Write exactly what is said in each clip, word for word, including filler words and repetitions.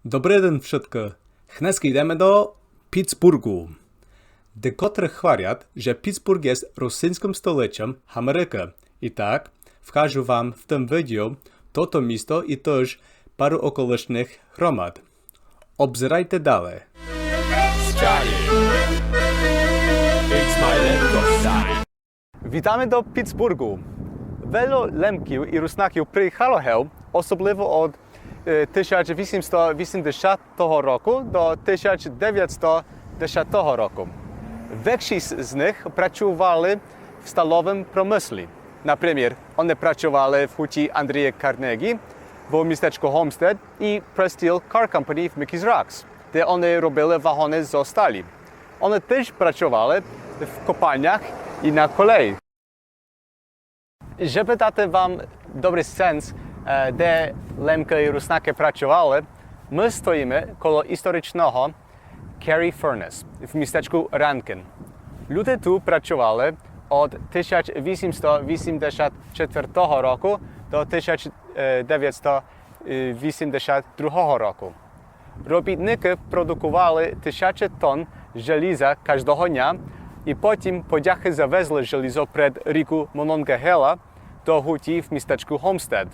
Добрый ден вшыткы. Гнеска йдеме до Пітсбурґу. Декотры гварят, же Пітсбурґ єст русиньскым столицьом Америкы. І так, вкажу вам в тым відео тото місто і тыж пару околичных громад. Обзирайте дале. Вітаме до Пітсбурґу. Вело Лемків і Руснаків приїхало гев, особливо од, е, тисяч вісімсто вісімдесятого року до тисяч девятсто десятого року. Векшіст з них працювали в сталовым промыслі. Напримір, они працювали в гурті Андрія Карнегі в містечку Гомстед і Pressed Steel Car Company в Микіс Ракс, де они робили вагоны зо сталі. Они тыж працювали в копальнях і на колеї. Жебы дати вам добрый сенс, е, де Лемкы і Руснакы працювали, мы стоїме коло історичного Carey Furnace в містечку Ранкін. Люде ту працювали од тисяч вісімсто вісімдесят четвертого року до тисяч девятсто вісімдесят другого року. Робітникы продукували тисячы тон желіза каждого дня і потім подяхы завезли желізо пред ріку Мононґагела до гурті в містечку Гомстед.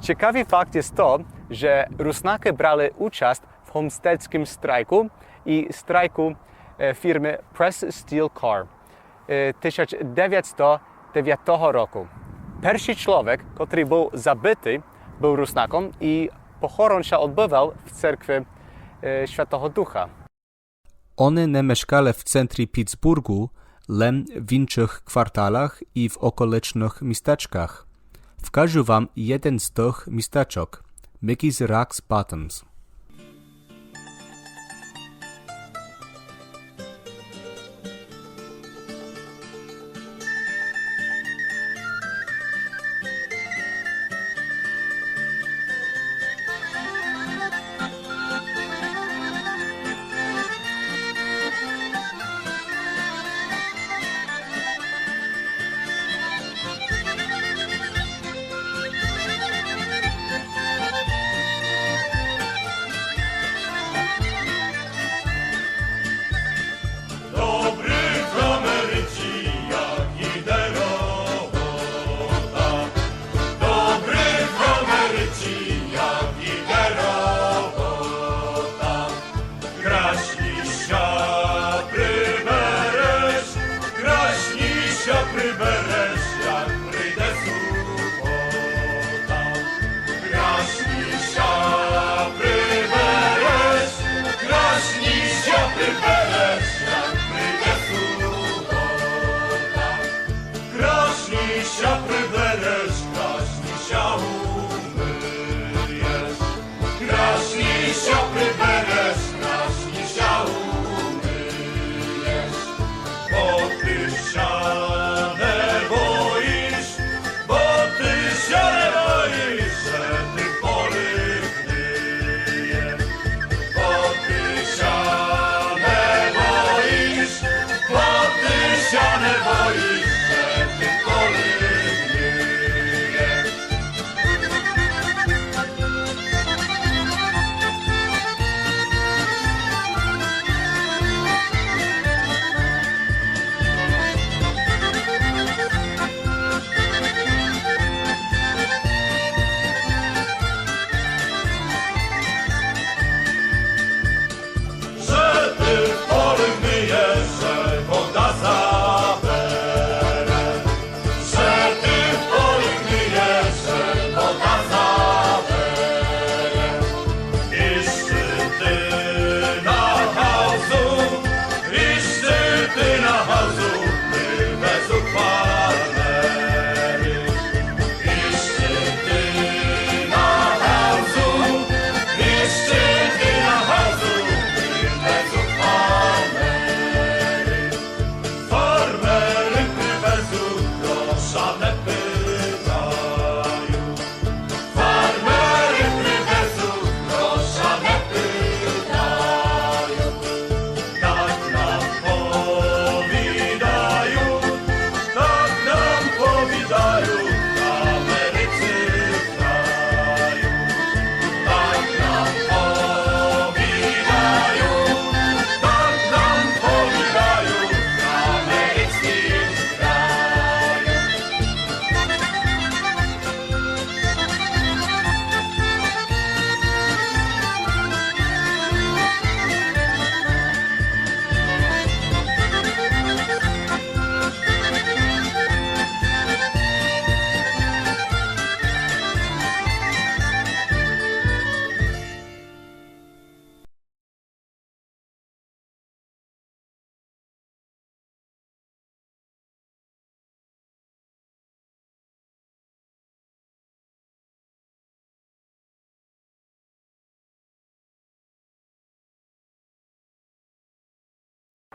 Цікавый факт єст то, же Руснакы брали участ в гомстедскым страйку і страйку, е, фірмы Pressed Steel Car, е, тисяч девятсто девятого року. Першый чловек, котрый быв забитый, быв Руснаком і похорон ся одбывал в церкви, е, Святого Духа. Они не мешкали в центрі Пітсбурґу, лем в іншых кварталах і в околичных містечках. Вкажу вам єден з тых містечок, Микіс Ракс Баттомс. Добрый в Америці, як іде робота, добрый в Америці, як іде робота. Красніше прибереш, красніше прибереш, як прийде субота. Красніше прибереш, красніше прибереш, як прийде субота. Красніше прибереш, красніше умыєш. Красніше прибереш, красніше умыєш. Бо ты ся не боїш, бо ты ся не боїш, же ты полыгнеш. Бо ты ся не боїш, бо ты ся не боїш, же ты полыгнеш. Же ты в полі вмієш, же вода забере.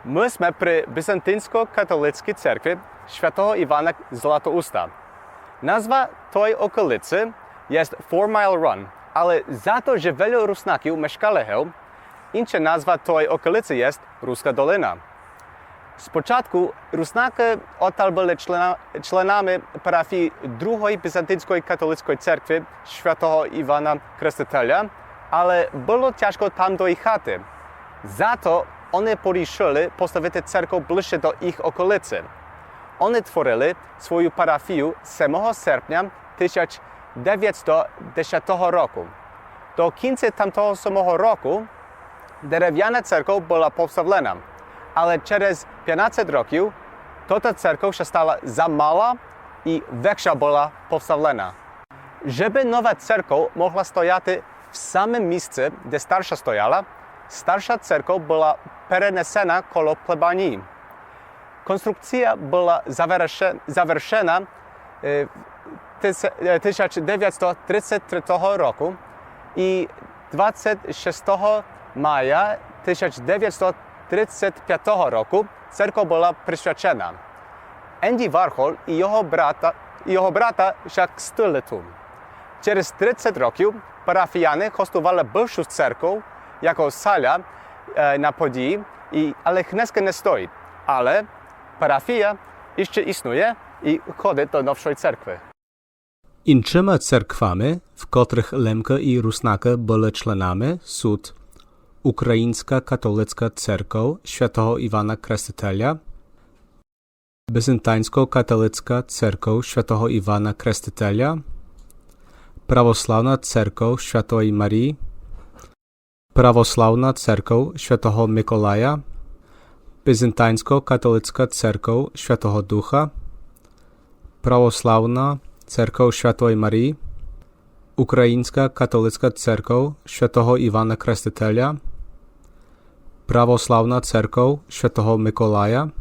Мы сме при Бизантинско-католицкій церкви святого Івана Златоуста. Назва той околиці єст Four Mile Run, але за то, же велю Руснаків мешкали гев, инша назва той околиці єст Руска долина. Спочатку Руснакы одталь были члена-, членами парафії другой Бизантинской католицкой церкви святого Івана Крестителя, але было тяжко там доїхати. Зато они порішыли поставити церков ближше до їх околиці. Они творили свою парафію семого серпня тисяч девятсто десятого року. До кінця тамтого самого року деревяна церков была поставлена, але через пятнадцять років тота церков ся стала замала і векша была поставлена. Жебы нова церков могла стояти в самым місци, де старша стояла, старша церков была перенесена коло плебанії. Конструкція была заверше-, завершена, е, тис-, е, тисяч девятсто тридцять третього року і двадцять шестого мая тисяч девятсто тридцять пятого року церков была присвячена. Енді Вархол і його брата, і його брата ся кстили ту. Через тридцять років парафіяны хостували бывшу церков яко саля, е, на події, і, але днеска не стоїть. Але парафія іщы існує і ходить до новшой церкви. Иншыма церквами, в котрых Лемкы і Руснакы были членами, сут Українска католицка церков святого Івана Крестителя, Бизантинско-католицка церков святого Івана Крестителя, Православна церков святої Марії, Православна церков святого Миколая, Бизантинско-католицка церков Святого Духа, Православна церков святої Марії, Українска католицка церков святого Івана Крестителя, Православна церков святого Миколая,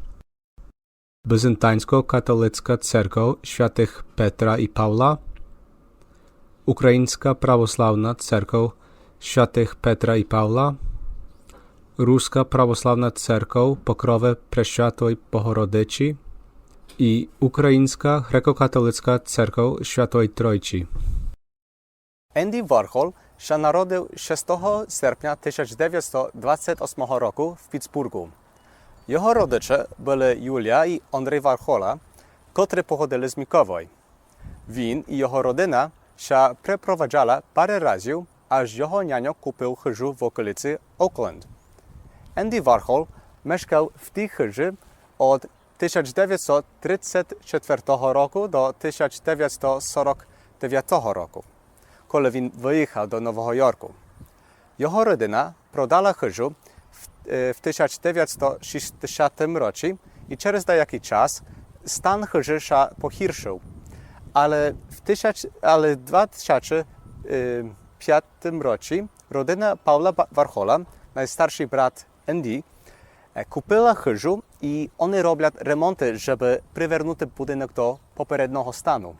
Бизантинско-католицка церков святых Петра і Павла, Українска православна церков святых Петра і Павла, Руска православна церков Покрови Пресвятої Богородиці і Українска греко-католицка церков Святої Тройці. Енді Вархол ся народив шестого серпня тисяч девятсто двадцять осмого року в Пітсбурґу. Його родиче были Юлія і Ондрий Вархола, котры походили з Міковой. Він і його родина ся препроваджала пару разів, аж його няньо купив хыжу в околиці Окленд. Енді Вархол мешкав в тій хыжі од тисяч девятсто тридцять четвертого року до тисяч девятсто сорок девятого року, коли він выїхав до Нового Йорку. Його родина продала хыжу в, е, в тисяч девятсто шістдесятым році і через деякый час стан хыжі ся погіршив. Але в тисяч, але в два тисячі пятым році родина Павла Ба-, Вархола, найстаршый брат Енді, е, купила хыжу і они роблять ремонты, жебы привернути будинок до попередного стану.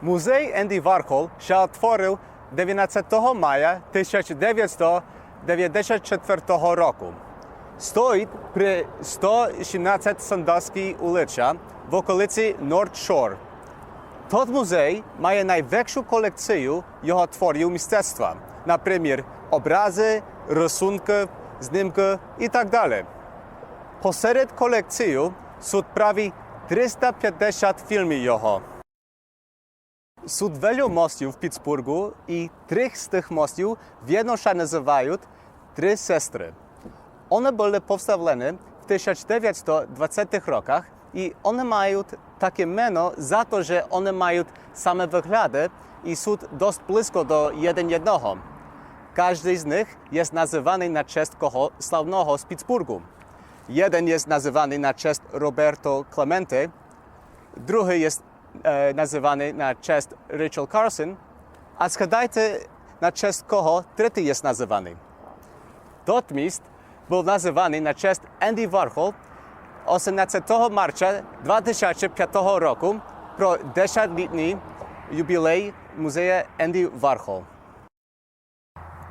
Музей Енді Вархол ся отворив девятнадцятого мая тисяч девятсто девятдесят четвертого року. Стоїть при сто сімнадцять Сандовскій улиця в околиці Норт Шор. Тот музей має найвекшу колекцію його творів мистецтва, напримір, образы, рисункы, знимкы і так дале. Посеред колекцію сут праві триста пятдесят фільмів його. Сут велю мостів в Пітсбурґу і три з тых мостів вєдно ся называють Три сестры. Они были повставлены в тисяч девятсто двадцятых роках і они мають таке мено за то, же они мають самы выгляды і сут дост близько до єден єдного. Каждый з них єст называный на честь кого славного з Пітсбурґу. Єден єст называный на честь Роберто Клементе, другый єст е, называный на честь Рейчел Карсон, а згадайте, на честь кого третій єст называный. Тот міст быв называный на честь Енді Вархол осемнадцятого марця два тисячі пятого року про десятилітній юбілей музея Енді Вархол.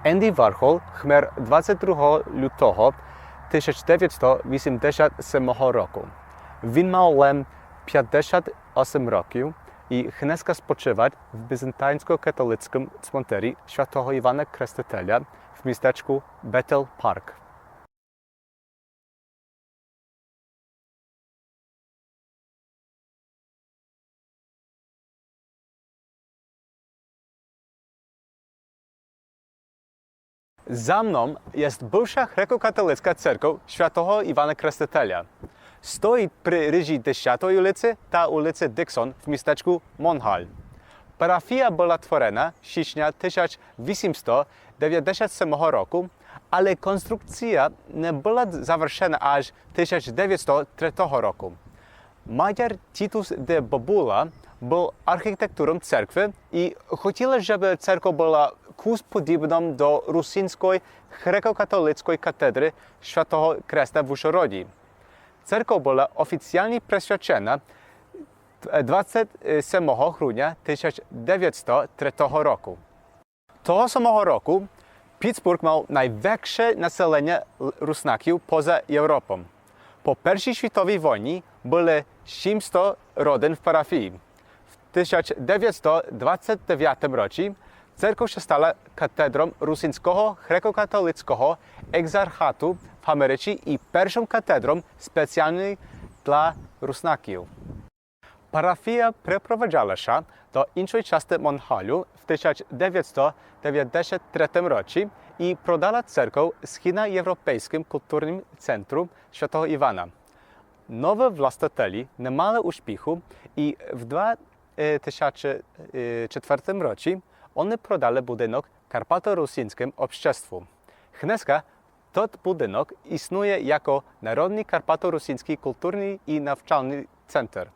Енді Вархол хмер двадцять другого лютого тисяч девятсто вісімдесят семого року. Він мав лем пятдесят осем років і гнеска спочиват в бізантійско-католицкым цмонтирі святого Івана Крестителя в містечку Бетел Парк. За мном єст бывша греко-католицка церков святого Івана Крестителя. Стоіт при рижі Десятої улици та улици Диксон в містечку Монгаль. Парафія была творена січня тисяч вісімсто девятдесят семого року, але конструкція не была завершена аж тисяч девятсто третього року. Мадяр Тітус де Бобула был архітектором церкви і хотіла, жебы церков была кус подібном до русинской греко-католицкой катедры Святого Креста в Ужгороді. Церков была офіціалні присвячена двадцять семого грудня тисяч девятсто третього року. Того самого року Пітсбурґ мав найвекше населеня л-, руснаків поза Європом. По Першій світовій войні были сімсто родин в парафії. В тисяч девятсто двадцять девятым році церков ся стала катедром русинського греко-католицького екзархату в Америці і першым катедром спеціалній для руснаків. Парафія препроваджала ся до іншой части Монгалю в тисяч девятсто девятдесят третым році і продала церков Східноєвропейскым културным центру святого Івана. Новы властителі не мали успіху і в два тисячі четвертым році они продали будинок Карпаторусинськым обществу. Гнеска тот будинок існує яко Народный карпаторусинськый културный і навчалный центр.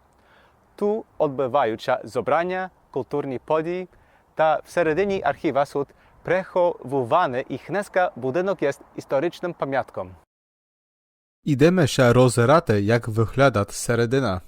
Ту одбывають ся зобраня, културні події та всередині архіва суть преховуваны і гнеска будинок єст історичным памятком. Ідеме ся роззерати, як выглядат середина.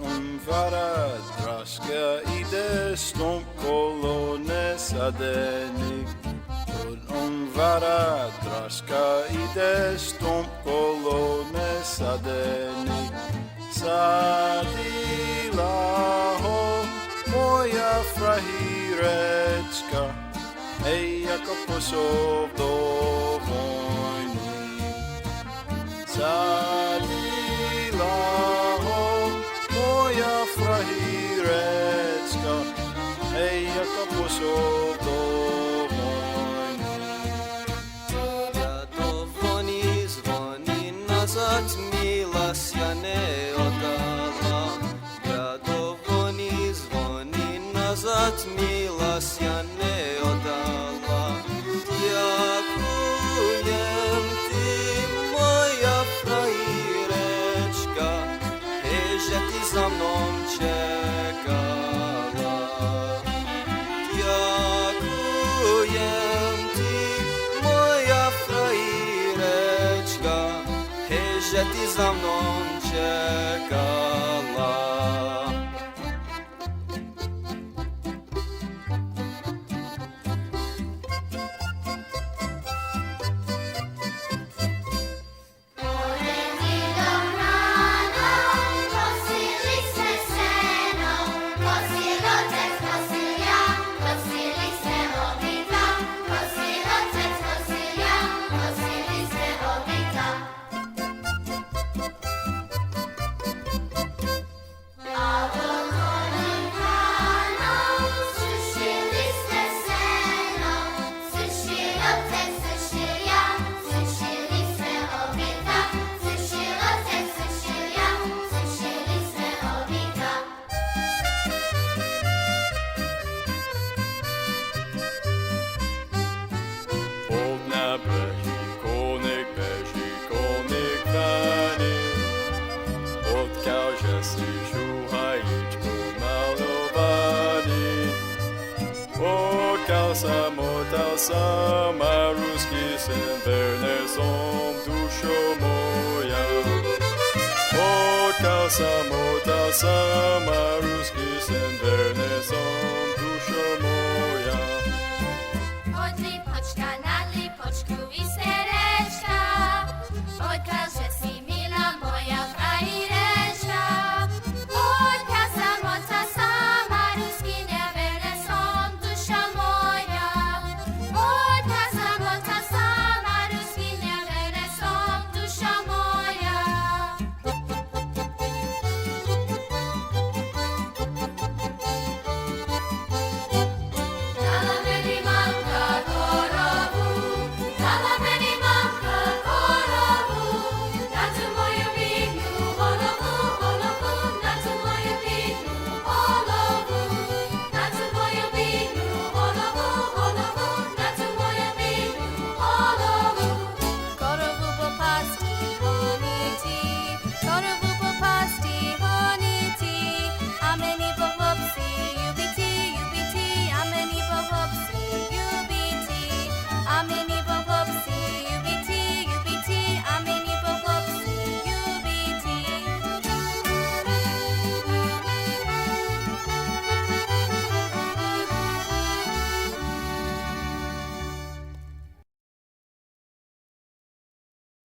Ум вара драска иде, стомп коло не садени. Ум вара драска иде, стомп коло не садени. Садила го моя фрагиречка, гей, як пошов до войни. Садила го моя фрагиречка, гей, як пошов до войни. Я до войни з войни назад, мила, ся не оддала. Я до войни з войни назад, мила, ся не оддала. Дякуєм ти, моя Ти за мном чекала. Повна бежи, коник бежи, коник вани, одкаль же си, жугаїчко малованї. Одкаль сам, одкаль сам, а руськый син, верне сом, душо моя. Одкаль сам, одкаль сам, а руськый син, верне сом, душо моя. Од липочка на липочку вистеречка, одкаль же си, мила моя фраєречка. Одкаль сам, одкаль сам, а руськыня, верне сом, душо моя. Одкаль сам, одкаль сам, а руськыня, верне сом, душо моя. Дала мени мамка корову, дала мени мамка корову, на ту мою бідну голову, голову, на ту мою бідну голову, на ту мою бідну голову, голову, на ту мою бідну голову. Корову попасти, гонити, корову попасти, гонити, а мени бо хлопці любиті, любиті, а мени бо хлопці любиті, а мени бо хлопці любиті, любиті, а мени бо хлопці любиті.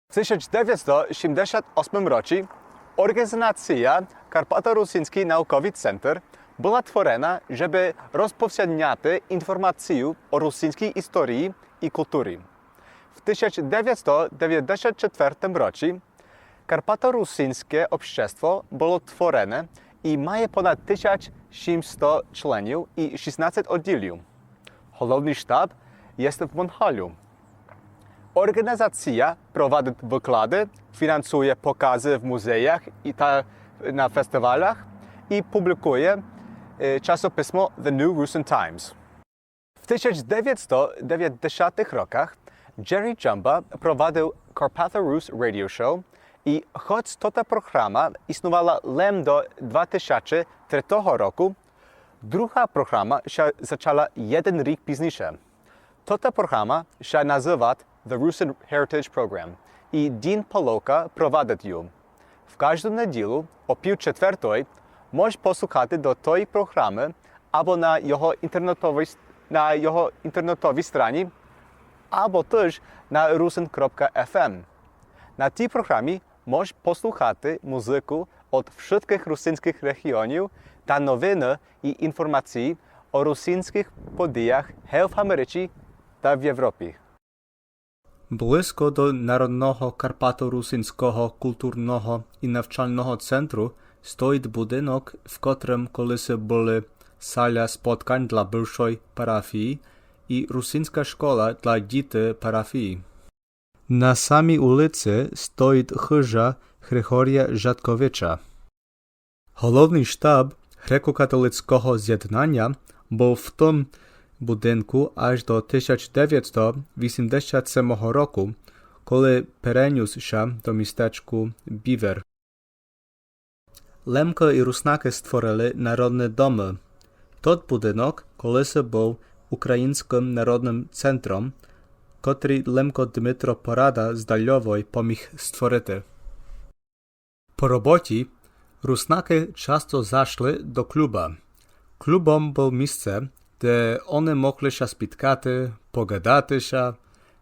В тисяч девятсто сімдесят осмым році орґанізация Карпаторусинськый науковый центр была творена, жебы розповсюдняти інформацию о русинській історії і културі. В тисяч девятсто девятдесят четвертым році Карпаторусинське общество было творене і має понад тисяч сімсто членів і шістнадцять одділів. Головный штаб єст в Монгалю. Орґанізация провадит выклады, фінансує показы в музеях і та на фестивалях і публікує, е, часописмо The New Rusyn Times. В тисяч девятсто девятдесятых роках Джеррі Джамба провадив Carpatho Rus Radio Show, і хоц тота програма існувала лем до два тисячі третього року, друга програма ся зачала єден рік пізніше. Тота програма ся называт The Rusyn Heritage Program, і Дін Паловка провадит ю. В кажду неділю о пів четвертой мож послухати до тої програмы або на його інтернетовій с-, на його інтернетовій страні, або тыж на rusyn кропка фм. На тій програмі мож послухати музыку од вшыткых русинськых реґіонів та новины і інформациі о русинськых подіях гев в Америці та в Європі. Близко до Народного карпаторусинського културного і навчального центру стоїть будинок, в котрым колиси были саля споткань для бывшой парафії і русинська школа для діти парафії. На самій улици стоїть хыжа Григорія Жатковича. Головный штаб греко-католицького зєднаня быв в тым будинку аж до тисяч девятсто вісімдесят семого року, коли перенюс ся до містечку Бівер. Лемкы і Руснакы створили народны домы. Тот будинок колиси быв Українськым народным центром, котрый Лемко Дмитро Порада з Дальовой поміг створити. По роботі руснакы часто зашли до клуба. Клубом быв місце, де они могли ся спіткати, погадати ся,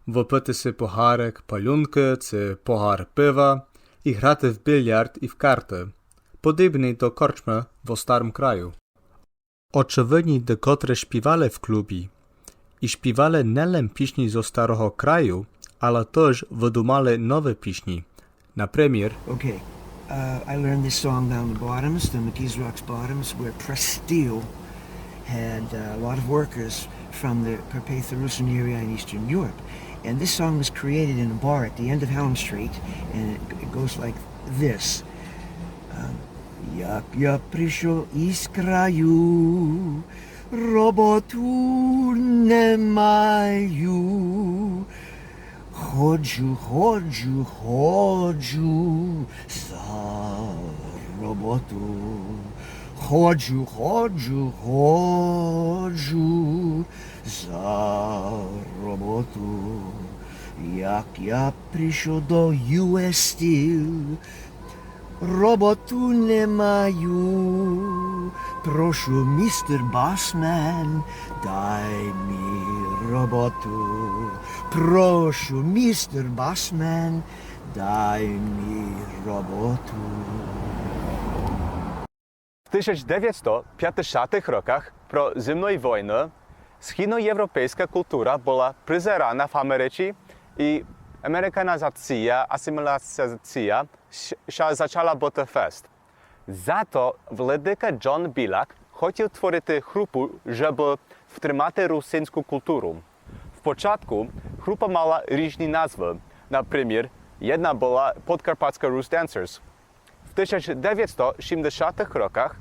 выпити си погарик палюнкы ци погар пива і грати в більярд і в карты, подібный до корчмы во старым краю. Очевидні декотры шпівали в клубі. І шпівали не лем пісні зо старого краю, але тыж выдумали новы пісні. Напримір, Okay. Uh, I learned this song down the bottoms, the McKees Rocks bottoms, where Pressed Steel had uh, a lot of workers from the Carpatho-Rusyne area in Eastern Europe. And this song was created in a bar at the end of Helm Street, and it, it goes like this. Um, Як я пришов із краю, роботу не маю. Ходжу, ходжу, ходжу за роботу. Ходжу, ходжу, ходжу за роботу. Як я пришов до U S Steel, роботу не маю. Прошу, містер басмен, дай мі роботу. Прошу, містер басмен, дай мі роботу. В тисяч девятсто пятдесятых роках про зимної войны східноєвропейска култура была призерана в Америці і американізація, асимілація ся зачала быти фест. Зато владика Джон Білак хотів творити групу, жебы втримати русинську културу. В початку група мала ріжні назвы. Напримір, єдна была Подкарпатська Рус Dancers. В тисяч девятсто сімдесятых роках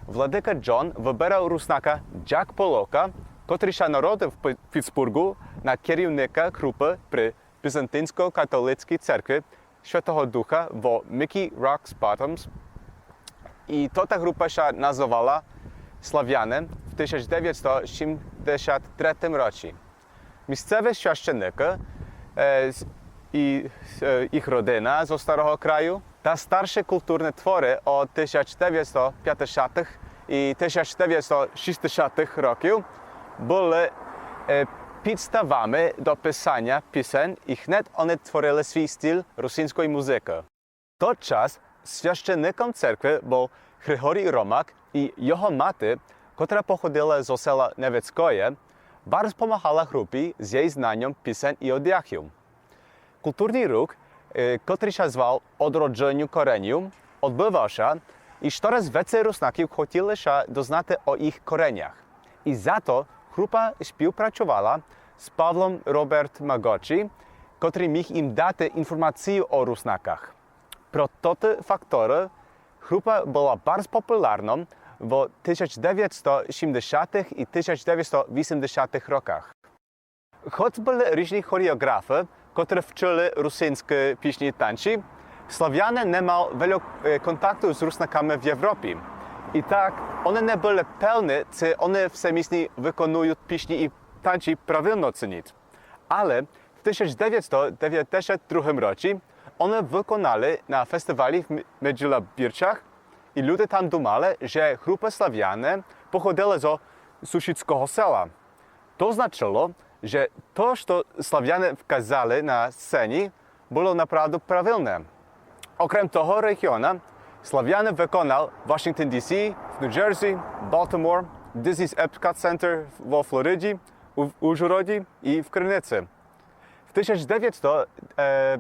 владика Джон выберав руснака Джак Полока, котрый ся народив в Пі-, Пітсбурґу, на керівника групы при Бізантинсько-католицькій церкви Святого Духа во Мікі Рокс Ботомс. І тота група ся называла Славяне в тисяч девятсто сімдесят третім році. Місцеві священникы, е, з-, і, е, їх родина зо старого краю та старші културні творы од тисяч девятсто пятдесятых і тисяч девятсто шістдесятых років были, е, підставами до писаня пісень і гнет они творили свій стиль русинської музикы. В тот час священником церкви быв Григорій Ромак і його мати, котра походила зо села Невецькоє, барз помагала групі з єй знаньом пісень і одягів. Културный рух, е, котрый ся звав Одродженю коренів, одбывав ся, і штораз вецей руснаків хотіли ся дознати о їх коренях. І зато група співпрацовала з Павлом Роберт Маґочі, котрый міг їм дати інформацію о руснаках. Про тоты факторы група была барз популярна в тисяч девятсто сімдесятых і тисяч девятсто вісімдесятых роках. Хоц были ріжні хореоґрафы, котры вчыли русинські пісні і танці, Славяне не мали вельо, е, контакту з руснаками в Європі. І так, они не были певні, ци они всемісні выконують пісні і танці правилно ци ніт. Але в тисяч девятсто девятдесят другім році они выконали на фестивалі в М-, Меджілабірцях, і люде там думали, же група Славяне походила зо сусідського села. То значыло, же то, што Славяне вказали на сцені, было направду правилне. Окрем того реґіона, Славяне выконав Вашінгтон Ді Сі, в Ню Джерзі, Балтімор, Дізнійс Епкот Центр во Флориді, у, в Ужгороді і в Криниці. В тисяч девятсто, е,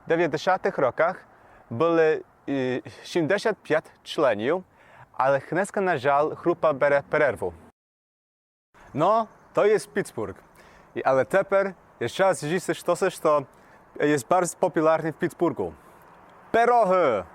девятдесятых роках были, е, сімдесят пять членів, але гнеска, на жаль, група бере перерву. Но, то єст Пітсбурґ. І, але тепер єст час зїсти штоси, што єст барз популярне в Пітсбурґу. Пирогы!